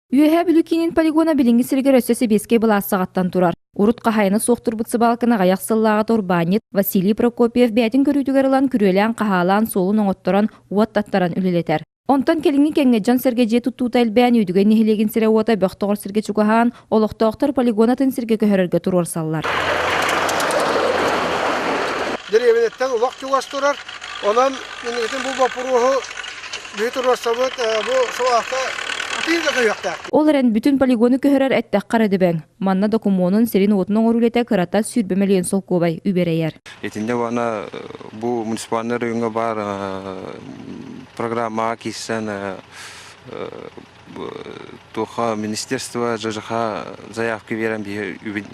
Үөһээ Бүлүү киинин полигона билиҥҥи сиригэр өссө сэбиэскэй былаас саҕаттан турар. Урут хаһаайына суох турбут сыбаалканы аҕыйах сыллааҕыта урбаанньыт Василий Прокопьев бэйэтин көрүүтүгэр ылан күрүөлээн-хаһаалаан, суолун оҥотторон, уот таттаран үлэлэтэр. Онтон кэлиҥҥи кэмҥэ дьон-сэргэ дьиэ туттуута элбээн, Үөдүгэй нэһилиэгин сирэ-уота бөх тоҕор сиргэ чугаһаан, олохтоохтор полигон атын сиргэ көһөрөргө туруорсаллар. Дэриэбинэттэн олох чугас турар. Онон инникитин бу боппуруоһу биһи туруорсабыт бу сылаахта атыыга көһүөхтээх. Ол эрэн бүтүн полигону көһөрөр эттэххэ эрэ дөбөҥ. Манна докумуонун, сирин-уотун оҥоруу үлэтэ кырата 20 мөлүйүөн солкуобай үбэрэйэр. Итиннэ уонна бу муниципальнай райоҥҥа баар программаҕа киирсэн туохха министерство ЖЖХ заявка биэрэн биһи үбүн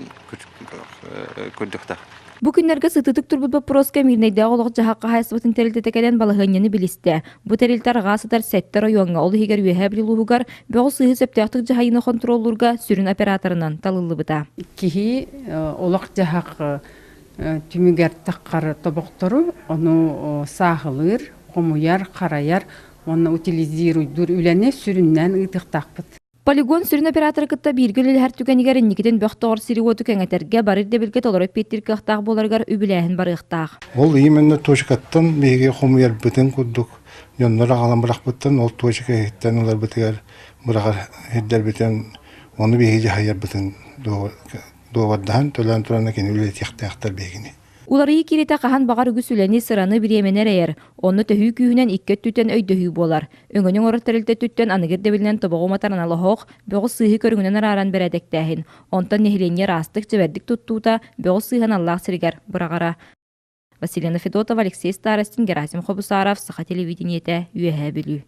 көрдөхтөх. Бу күннэргэ сытыытык турбут боппуруоска Мирнэйдээҕи олох-дьаһах хаһаайыстыбатын тэрилтэтэ кэлэн балаһыанньаны билистэ. Бу тэрилтэ арҕаа сытар сэттэ оройуоҥҥа, ол иһигэр Үөһээ Бүлүү улууһугар бөҕү-сыыһы сөптөөхтүк дьаһайыыны хонтуруоллуурга сүрүн операторынан талыллыбыта. Киһи олох-дьаһах түмүгэр таххар тобохтору ону сааһылыыр, хомуйар, харайар уонна утилизируйдуур үлэни сүрүннээн ыытыахтаахпыт. Полигон сүрүн операторы кытта бииргэ үлэлэһэр түгэнигэр инникитин бөх тоҕор сири-уоту кэҥэтэргэ бары ирдэбилгэ толору эппиэттиир кыахтаах буоларыгар үбүлээһин барыахтаах. Ол именно точкаттан биһиги хомуйарбытын курдук дьоннор аҕалан бырахпыттан ол точка иһиттэн ыларбытыгар быраҕар ирдэрбитин ону биһиги дьаһайарбытын дуобардаһан төлөөн туран кини үлэлэтиэхтээхтэр биһигини. Уларыйыы кииритэ хаһан баҕар үгүс үлэни, сыраны, бириэмэни эрэйэр. Онно төһүү күүһүнэн икки өттүттэн өйдөһүү буолар. Өҥөнү оҥорор тэрилтэ өттүттэн аныгы ирдэбилинэн тобоҕу уматар анал оһох, бөҕү-сыыһы көрүҥүнэн арааран бэрээдэктээһин. Онтон нэһилиэнньэ ыраастык, чэбэрдик туттуута, бөҕү-сыыһы аналлаах сиригэр быраҕара. Василина Федотова, Алексей Старостин, Герасим Хобусаров, Саха телевидениетэ, Үөһээ Бүлүү.